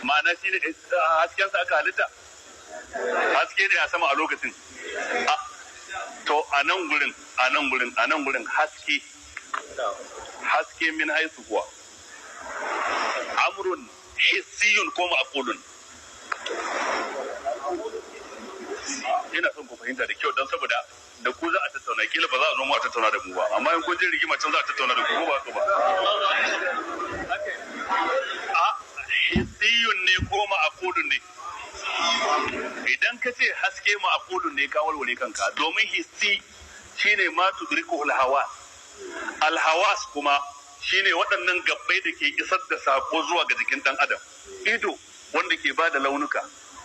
Ma'ana shi ne hasken sa aka halitta, haske ne a sama a lokacin. To a nan gurin, a nan gurin, a nan gurin haske, haske min haisu kuwa amrun hissiyun ko ma'qulun. Ina son ku fahimta da kyau don saboda da ku za a tattauna, kila ba za a zo mu a tattauna da mu ba, amma in kun je rigima can za a tattauna da ku, ko ba ku ba? A hissiyun ne ko ma'qulun ne? Idan ka ce haske ma'qulun ne, ka walwale kanka, domin hissi shine ma tudrikuhul hawas, alhawas kuma shine waɗannan gabbai da ke isar da sako zuwa ga jikin ɗan adam, ido wanda ke bada launuka,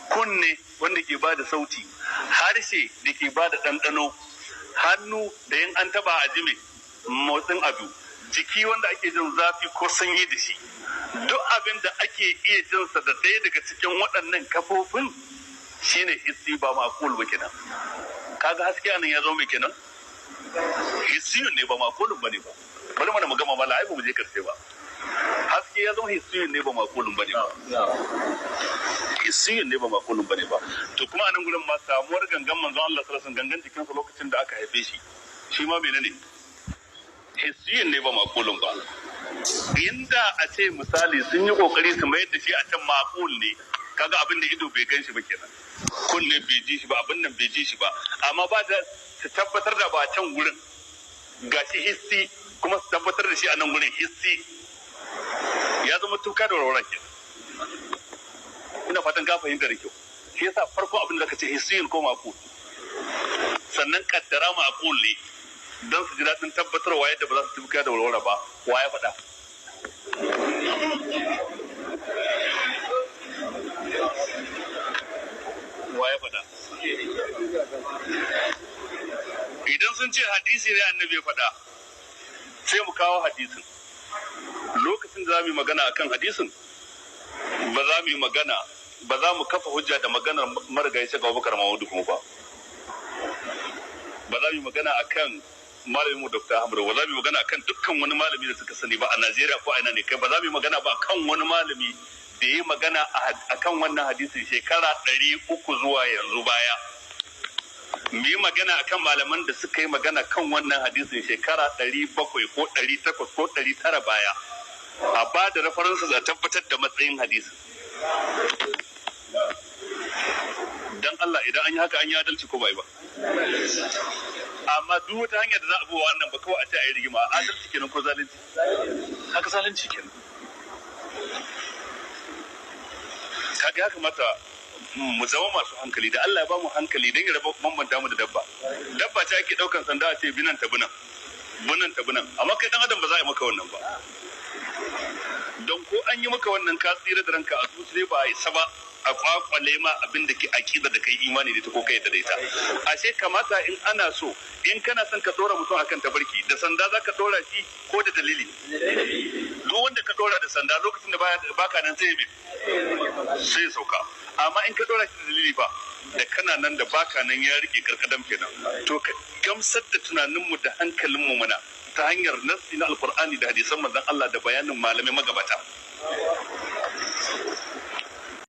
kunne wanda ke bada sauti, harshe da ke bada ɗanɗano, hannu da yin an taba a jime motsin abu, jiki wanda ake jin zafi ko sanyi da shi. Duk abin da ake iya jinsa da ɗaya daga cikin waɗannan kafofin shine hissi, ba ma'qul ba kenan. Kaga haske anan ya zo mai kenan, hissiyun ne ba ma'qulun bane ba. Bari mana mu gama mala, ai ba mu je karshe ba. Haske ya zama hissiyun ne ba ma'qulun bane ba, hissiyun ne ba ma'qulun bane ba. To kuma anan gurin ma samuwar gangan manzon Allah sallallahu alaihi wasallam, gangan jikinsa lokacin da aka haife shi, shi ma menene? Hissiyun ne ba ma'qulun ba. Inda a ce misali sun yi kokari su mayar da shi a can ma'qul ne, kaga abin da ido bai gan shi ba kenan, kunne bai ji shi ba, abin nan bai ji shi ba, amma ba da su tabbatar da ba a can gurin gashi hissi, kuma su tabbatar da shi a nan gurin hissi, ya zama tuka da warwara kenan. Ina fatan ka fahimta da kyau. Shi yasa farko abin da ka ce hissiyun ko ma'qul, sannan kaddara ma'qul ne don su ji daɗin tabbatarwa yadda ba za su tuka da warwara ba. Wa ya faɗa? Wa ya faɗa? Idan sun ce hadisi ne annabi ya faɗa, sai mu kawo hadisin. Lokacin da za mu yi magana akan hadisin, ba za mu yi magana ba, za mu kafa hujja da maganar marigayi Sheikh Abubakar Mahmudu kuma ba. Ba za mu yi magana akan malamin mu Dr. Ahmad, ba za mu yi magana akan dukkan wani malami da suka sani ba a Najeriya ko a ina ne kai, ba za mu yi magana ba akan wani malami da yi magana akan wannan hadisin shekara 300 zuwa yanzu baya. Mu yi magana akan malaman da suka yi magana kan wannan hadisin shekara 700 ko 800 ko 900 baya, a ba da references a tabbatar da matsayin hadisin. Dan Allah idan an yi haka an yi adalci ko bai ba? Amma duk wata hanya da za a bi wannan ba kawai a ce a yi rigima, adalci kenan ko zalunci? Haka zalunci kenan. Kaga ya kamata mu zama masu hankali, da Allah ya ba mu hankali don ya raba bambanta mu da dabba. Dabba ce ake daukan sanda a ce binan ta binan, binan ta binan, amma kai dan adam ba za a yi maka wannan ba. Don ko an yi maka wannan ka tsira da ranka a zuci ba a isa ba a kwakwale ma abin da ke akida da kai imani da ita ko kai da ita. Ashe kamata in ana so, in kana son ka dora mutum akan tabarki, da sanda za ka dora shi ko da dalili? Duk wanda ka dora da sanda lokacin da baka nan sai me? Sai sauka. Amma in ka dora shi da dalili ba, da kana nan da baka nan ya rike karkadam kenan. To ka gamsar da tunaninmu da hankalinmu mana ta hanyar nassi na alkur'ani da hadisan manzon Allah da bayanin malamai magabata.